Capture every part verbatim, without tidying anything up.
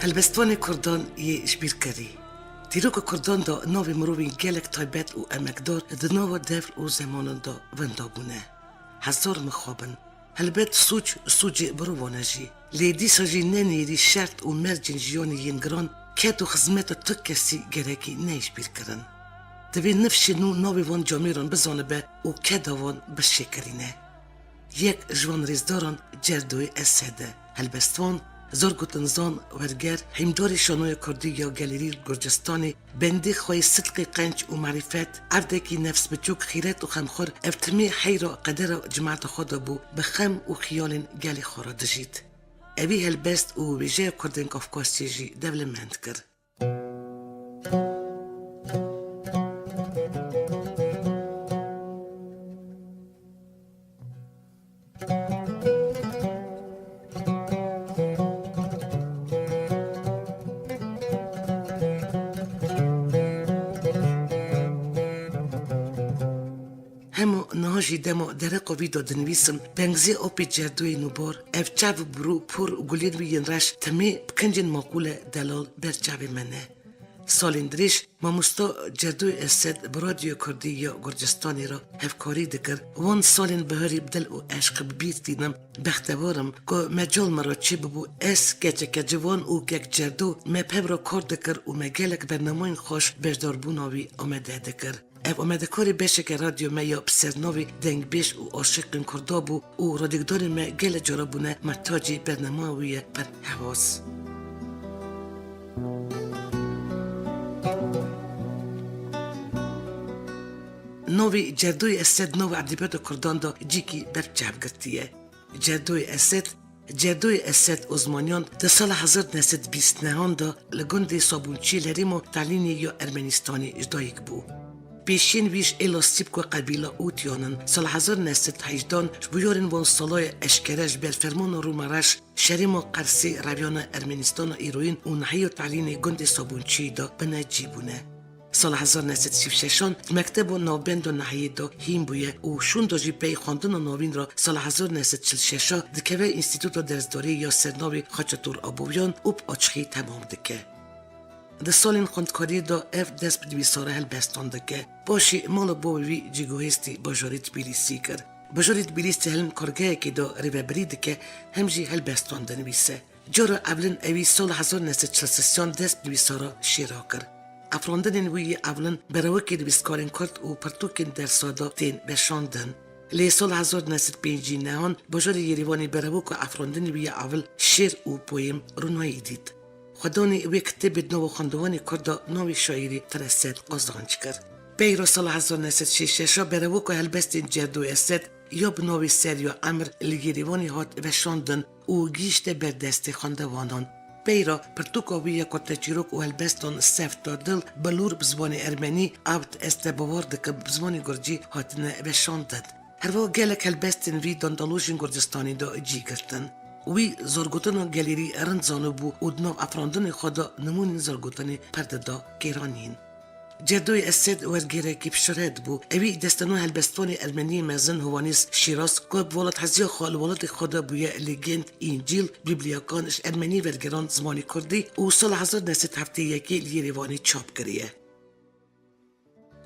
Helbestvanê kurdan yê jibîrkerî. Dîroka kurdan de navê mirovên gelek taybet û emekdar di nava devr û zemanan de wenda bûne. Hezar mixabin. Helbet sûc, sûcê mirovan e jî. Lê dîsa jî ne nêrî şert û mercên jiyanê yên giran, ked û xizmeta tu kesî gerekî neyê jibîrkirin. Divê nifşên nû navê van camêran bizanibe û keda van bişêkirîne. Yek ji van rêzdaran Cerdoyê Esed e. Helbestvan, zargotinzan, werger, hîmdarê şanoya kurdî ya gelêrî Gurcistanê, bendê xweyê sidqê qenc û merîfet, erdekî nefsbiçûk, xîret û xemxwar, ev timî heyra qedera cemaeta xwe de bû, bi xem û xiyalên gelê xwe re dijît. Evî helbest û wêjeya kurdên Kafkasyê jî dewlemend kir. Hema niha jî dema dereqa vî de dinivîsim, bengzê apê Cerdoyê nûbar, ev çav û birû por û gulên wî yên reş timê bi kincên maqûle delal ber çavê me ne. Salên dirêj mamosta Cerdoyê Esed bi Radyoya Kurdî ya Gurcistanê re hevkarî dikir. Wan salên biharî bi dil û eşq bi bîr tînim. Bextewar im ku mecal min re çêbibû ez keçeke ciwan û kek Cerdo me bi hev re kar dikir û me gelek bernamayên xweş beşdarbûna wî amade dikir. Ev amadekarê beşeke radyo me ya bi sernavê Dengbêj û Aşiqên Kurda bû û radyoguhdarên me gelek cara bûne mehtacê bernama wî ye pir hewaz. Navê Cerdoyê Esed nava edebiyata kurdan de cîkî ber çav girtiye. Cerdoyê Esed, Cerdoyê Esed Osmanyan di sala hezar neh sed bîst nehan de li gundê Sabûnçî li herêma Talînê ya Ermenistanê ji dayik bû. Pêşiyên wî ji Êla Sîpko qebîla Ûtyan in. Sala hezar neh sed hejdan ji bûyerên van salayê eşkere ji ber fermana Rûma Reş ji herêma Qersê reviyane Ermenistana îroyîn û nahiya Talînê gundê Sabûnçî de binecî bûne. Sala hezar neh sed sî û şeşan di mekteba navbenda nahiyê de hîn bûye û şûnda jî pey xwendina navîn re sala hezar neh sed çil şeşa dikeve Înstîtuta Dersdariyê ya sernavê Xaçatûr Abovyan û bi açixî temam dike. Di salên xwendkariyê de ev dest bi nivîsara helbestan dike. Paşê mala bavê wî cîguhêstî bajarê Tbilîsî kir. Bajarê Tbilîsî hem kargehekê de rêvebirî dike, hem jî helbestan dinivîse. Cara ewlin ewî sala hezar neh sed çil sisiyan dest bi nivîsara şêra kir. Afirandinên wî yê ewlin berewekê nivîskarên kurd û pirtûkên dersa de tên veşandin. Lê sala hezar neh sed pêncî nehan bajarê Yerîvanê bereweka afirandinê wî yê ewil şêr û poyêm ronahî dît. Xwedanê wê kitêbê di nava xwendevanê kurd de navê şaîrê Fireset qazanc kir. Pey re sala hezar neh sed şêst şeşa bereweka helbestên Cerdoyê Esed ya bi navê Serya Emr li Yerîvanê hat veşandin û gihîşte ber destê xwendevanan. Pey re pirtûka wî ya kurteçîrok û helbestan Sefta Dil, Bilûr bi zimanê ermenî, Ewt ez te bawer dikim bi zimanê gurcî hatine veşandin. Herwiha gelek helbestên wî di antolojiyên Gurcistanê de cî girtin. Wî zargotina gelêrî rind zanibû û di nav afirandinê xwe de nimûnên zargotinê pir dida kêranîn. Cerdoyê Esed wergêrekî bi şuret bû. Ewî destana helbestvanê ermeniyê mezin Hovanîs Şîraz ku bi welatheziya xwe li welatê xwe de bûye lêgênd, Încîl, Bîbliyakan ji ermenî wergerand zimanê kurdî û sala hezar neh sed heftê yekê li Yerêvanê çap kiriye.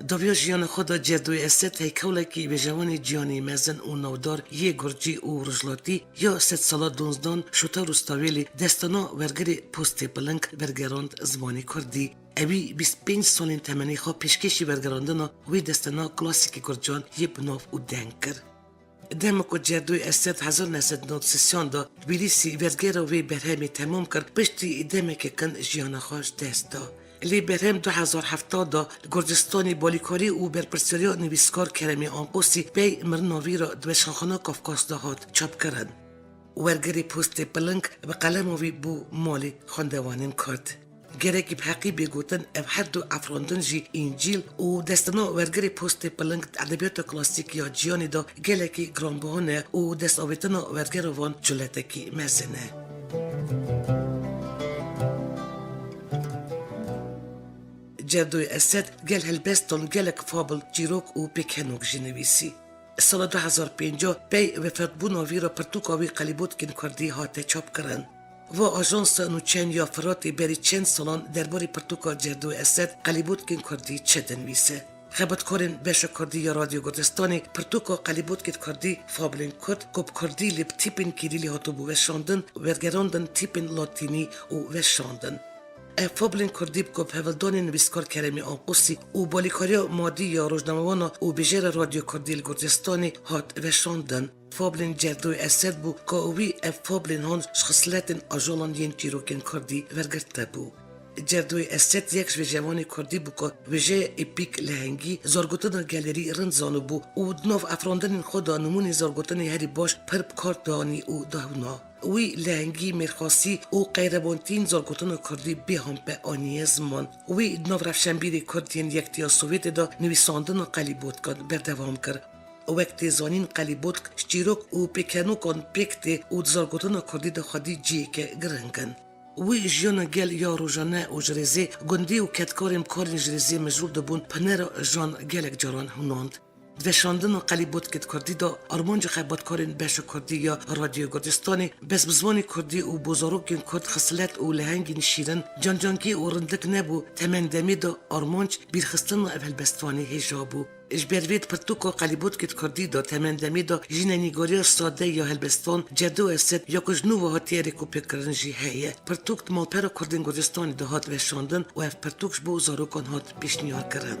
Dawiya jiyana xwe de Cerdoyê Esed heykelekî vêjevanê cîhanê mezin û navdar yê gurcî û rojhilatî ya sedsala donzdan Şota Rûstavêlî destana wergerê Postê Piling wergerand zimanê kurdî. Ewî bîst pênc salên temenê xwe pêşkêşî wergerandina wê destana klasîkê gurcan yê bi nav û deng kir. Dema ku Cerdoyê Esed hezar neh sed nod sisiyan de Tbilîsî wergera wê berhemê temam kir, piştî demeke kin jiyana xwe ji dest da. Lê berhem du hezar heft de li Gurcistanê balîkarî û berpirsiyariya nivîskar Keremê Anqosî pey mirina wî re di Weşanxana Kafkas de hat çapkirin. Wergerê Postê Piling bi qelema wî bû malê xwendevanên kurd. Gerekî bi heqî bê gotin, ev her du afirandin jî Încîl û destana wergerê Postê Piling di edebiyata klasîk ya cîhanê de gelekî giranbiha ne û destavêtina wergera wan culetekî mezin e. Cerdoyê Esed gel helbestan, gelek fabl, çîrok û pêkenok jî nivîsî. Sala du hezar pênc pey wefatbûna wî re pirtûka wî Qelîbotkên Kurdî hate çapkirin. Va ajansa nûçeyan ya Firatê berî çend salan derbarê pirtûka Cerdo Esed qelîbotkên kurdî çi dinivîse. Xebatkarên beşa kurdî ya Radyo Kurdistanê pirtûka qelîbotkên kurdî, fablên kurd, ku bi kurdî lê bi tîpên kîrîlî hatibû weşandin, wergerandin tîpên latînî û weşandin. Ev fablên kurdî bi ku bi hevildanê nivîskar Keremê Anqusî û balîkariya madî ya rojnamewana û bêjera Radyo Kurdî li Kurdistanê hat weşandin. Fablên Cerdoyê Esed bû ku wî ev fablên han ji xisletên ajalan yên çîrokên kurdî wergirtibû. Cerdoyê Esed yek ji vêjevanê kurdî bû ku wêjeya epîk, lehengî, zargotina gelêrî rind zanibû û di nav afirandinên xwe de nimûnên zargotinê herî baş pir bi kar danî û dahûna. Wî lehengî, mêrxasî û qeyrebanîtiyên zargotina kurdî bêhampe aniye ziman. Wî di nav rewşenbîrê kurd yên Yektiya Sovêtê de nivîsandina qelîbotkan berdewam kir. Wek tê zanîn, qelîbotk ji çîrok û pêkenokan pêk tê û di zargotina kurdî de xwedî ciheke girîng in. Wî jiyana gel ya rojane û ji rêzê gundî û kedkarên bi karên ji rêzê mijûl dibûn, bi hunera jan gelek caran hûnand. Di veşandina qelîbotkên kurdî de armanca xebatkarên beşa kurdî ya Radyoya Kurdistanê bes bi zimanê kurdî û bo zarokên kurd xislet û lehengên şîrin, cancankî û rindek nebû, temen demê de armanc bîrxistina ev helbestvanê hêja bû. Ji ber vê di pirtûka qelîbotkên kurdî de temen demê de jî nenîgariya sade ya helbestvan Cedo Esed ya ku ji nû ve hatiye rêkûpêkirin jî heye. Pirtûk di malpera kurdên Kurdistanê de hat veşandin û ev pirtûk ji bo zarokan hat pêşniyar kirin.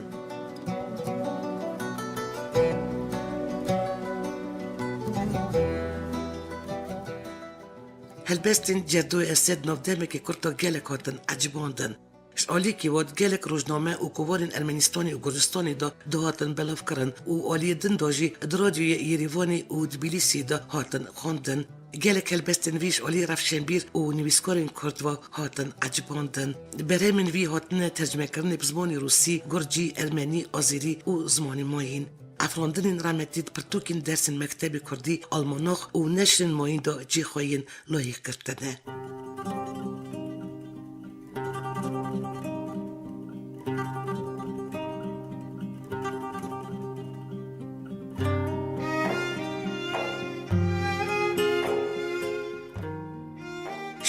Helbestên Cedo Esed nav demekê kurt de gelek hatin ecibandin. Ji aliyekî ve gelek rojname û kovarên Ermenistanê û Kurdistanê de dihatin belavkirin û aliyê din de jî di radyoyê Yerîvanê û Tbilîsî de hatin xwendin. Gelek helbestên vî ji alî rewşenbîr û nivîskarên kurd ve hatin ecibandin. Berhemên vî hatine tercmekirinê bi zimanê rûsî, gurcî, ermenî, azerî û zimanê mayîn. Afirandinên rahmetî di pirtûkên dersên mektebê kurdî, almanax û neşrên mayîn de cihê xwe yên layîq girtine.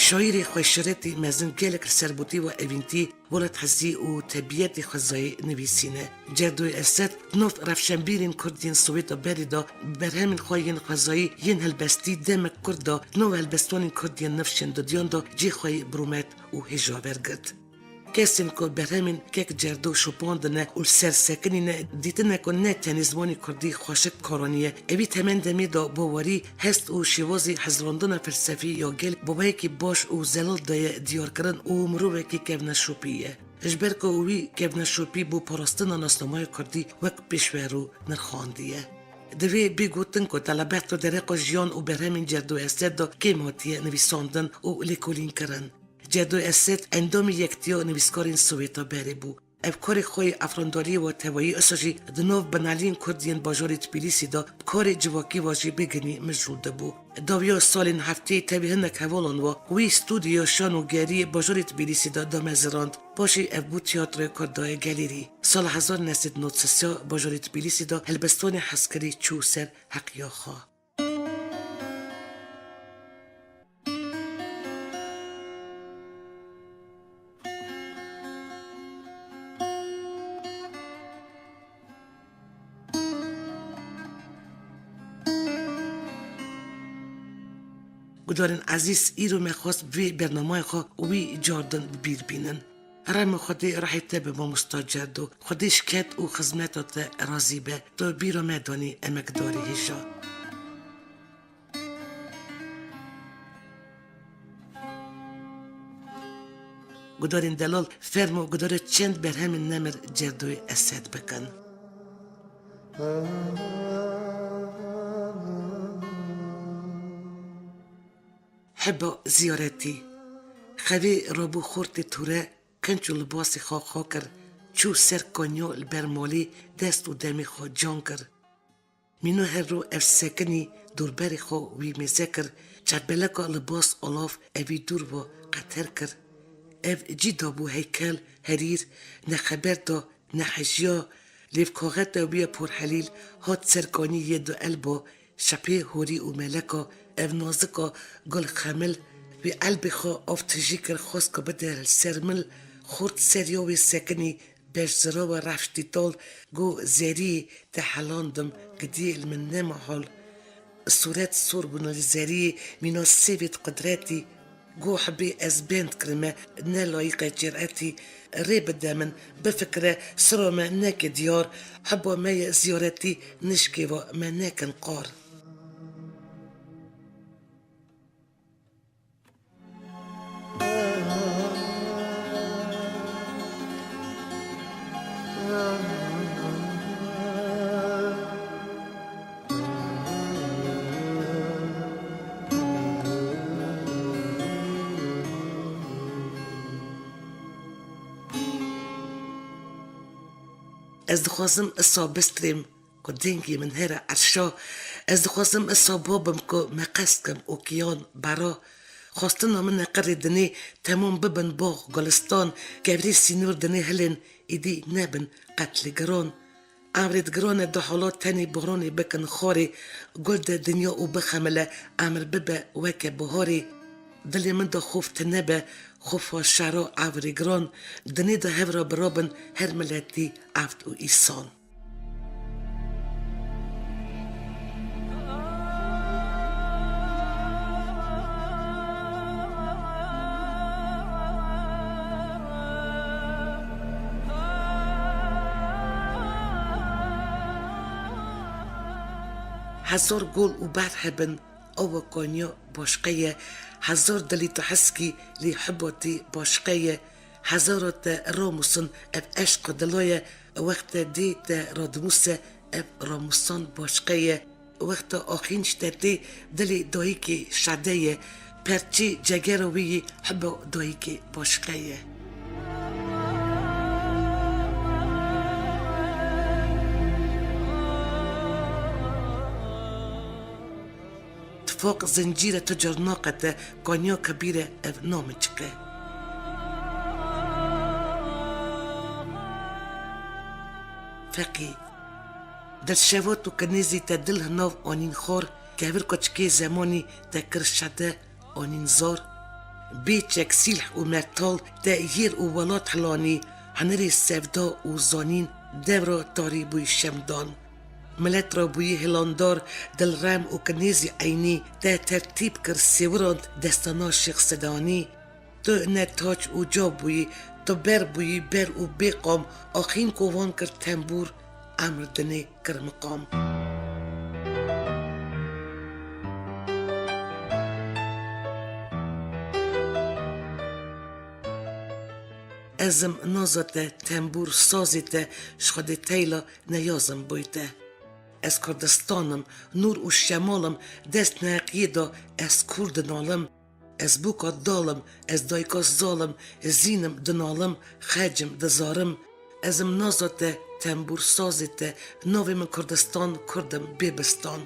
Şaîrê xweşiretî mezin gelek li serbûtî ve evîntî, welathezî û tebiyetê xwezayê nivîsîne. Cedoyê Esed di nav rewşenbîrên kurd yên Sowêta berê de berhemên xwe yên xwezayî yên helbestî demek kurt da di nav helbestvanên kurd yên nifşên didiyan de cihê xwe yê bi rûmet û hêja wergirt. Kesên ku berhemên kek Cerdo şopandine û li ser sekinîne, dîtine ku ne tenê zimanê kurdî xweşik bi kar aniye, evî temen demê de bawerî, hest û şêwazî hizirandina felsefî ya gelê baweyekî baş û zelal daye diyarkirin û mirovekî kevneşopî ye. Ji ber ku wî kevneşopî bo parastina nasnamaya kurdî wek pêşverû nirxandiye. Divê bê gotin ku Telebehto dereqa jiyan û berhemên Cedo Esed de kêm hatiye nivîsandin û lêkolînkirin. Cedo Esed endamê Yektiya Nivîskarên Sowêta berê bû. Ev karê xwe yê efrandariyê ve tevayî usa jî di nav bineliyên kurd yên bajarê Tbilîsî de bi karê civakî ve jî bêginî mijûl dibû. Dawiya salên heftê tevî hinek hevalan ve wî stûdyoya Şan û Geriyê bajarê Tbilîsî de damezirand. Paşê ev bû tiyatroya ku daye gelêrî. Sala hezar neh sed nod sisiya bajarê Tbilîsî de helbestvanê hezkirî çû ser heqiya xwe. Gudarên ezîz, îro me xwest bi vê bernameyê xwe wî cardin bi bîr bînin. Rehma Xwedê rehê te be mamosta Cerdo. Xwedê ji ked û xizmeta te razî be. Tu bîra me danî emekdarê hêja. Gudarên delal, fermo gudara çend berhemên nemir Cerdoyê Esed bikin. Heba ziyaretî. Xevê rabû xortê tûre, qenc û libasê xwe xwe kir, çû ser kanya li ber malê, dest û demê xwe can kir. Mîna her ro ev sekinî dorberê xwe wî mêze kir, çepbeleka libas alav evî dûr ve qeter kir. Ev cî dabû heykel, herîr, ne xeber da, ne hejiya, lê bi kaxeta wî ya porhelîl hat ser kanî yê du elba, şepê horî û meleka, ev nazika gul xemil, Wî elbê xwe av tijî kir, xwest ku bide li ser min, xurt ser ya wê sekinî, beş zirawa refştî tal, got, Zeriyê, te helandim, gidiyê li min nema hol. Sûret sor bûn li Zeriyê, mîna sêvê di qudretî, got, Hibê ez bêhn dikirime, ne layîqe cüretî, rê bide min, bifikire, sira me neke diyar, hiba me ye ziyaretî, nişkêva me nekin qar. Ez dixwazim isa bistrêm ku dengê min here erşa. Ez dixwazim isa babim ku me qest kim û kiyan bera. Xwestina min e qirê dinê temam bibin bax gulistan, kevirê sînor dinê hilên, îdî nebin qet li giran. Emrê di giran e, di hala tenê baranê bikin xwarê, gul de dinya û bixemile, emr bibe weke biharê. Dilê min de xof tune be, xofa şera evrê giran, dinê de hev re birabin her miletî eft û îsan. Hezar gol û ber hebin, awa Konya başqe ye, hezar dilî tu hez kî, lê hiba te başqe ye. Hezara te ramusin, ev eşqa dila ye, wexte dê te radimuse, ev ramusan başqe ye. Wexta axîn ji te tê, dilê dayikê şade ye, perçê cegera wî yî hiba dayikê başqe ye. Tifaq zincîre tu car naqete, Konya kebîre ev namiçike. Feqî. Dilşevat û kinêzî te dil hinav anîn xor, kevir koçikê zemanî te kir şede anîn zor. Bê çek sîlh û mertal te yêr û welat hilanî, hunirê sevda û zanîn devra tarî bûyî şemdan. Milet re bûyî hilandar, dilrem û kinêzî eynî te tertîb kir sêwirand destana Şêx Sedanî. Tu ne taç û ca bûyî, tu ber bûyî ber û bêqam, axîn kovan kir tembûr, emr dinê kir miqam. Ez im naza te, tembûr sazê te, ji Xwedê teyla neyazim boy te. Ez Kurdistan im, nûr û şemal im, dest neheqiyê da ez kûr dinalim. Ez bûka dal im, ez dayika zal im, zîn im dinalim, xec im dizarim. Ez im naza te, tembûr sazê te, navê min Kurdistan, Kurd im bê bistan.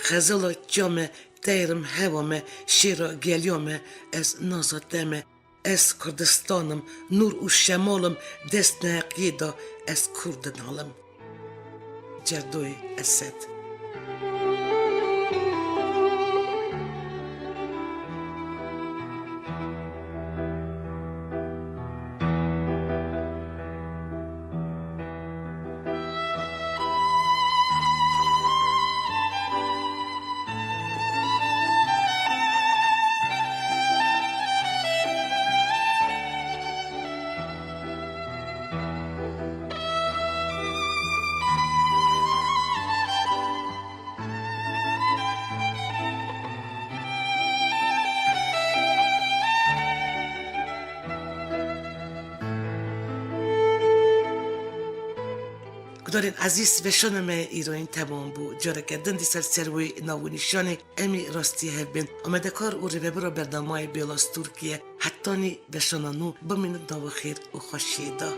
Xezala çiya me, teyr im hewa me, şêra geliya me, ez naza te me. Ez Kurdistan im, nûr û şemal im, dest neheqiyê da ez kûr dinalim. Cerdoyê Esed. Gudarên ezîz, veşana me îroyîn temam bû. Careke din dîsa li ser wê nav û nîşanê em ê rastî hev bên. Amadekar û rêvebira bernamayê Bêla Stûrkiye. Hetanî veşana nû, bimînin di nava xêr û xweşiyê de.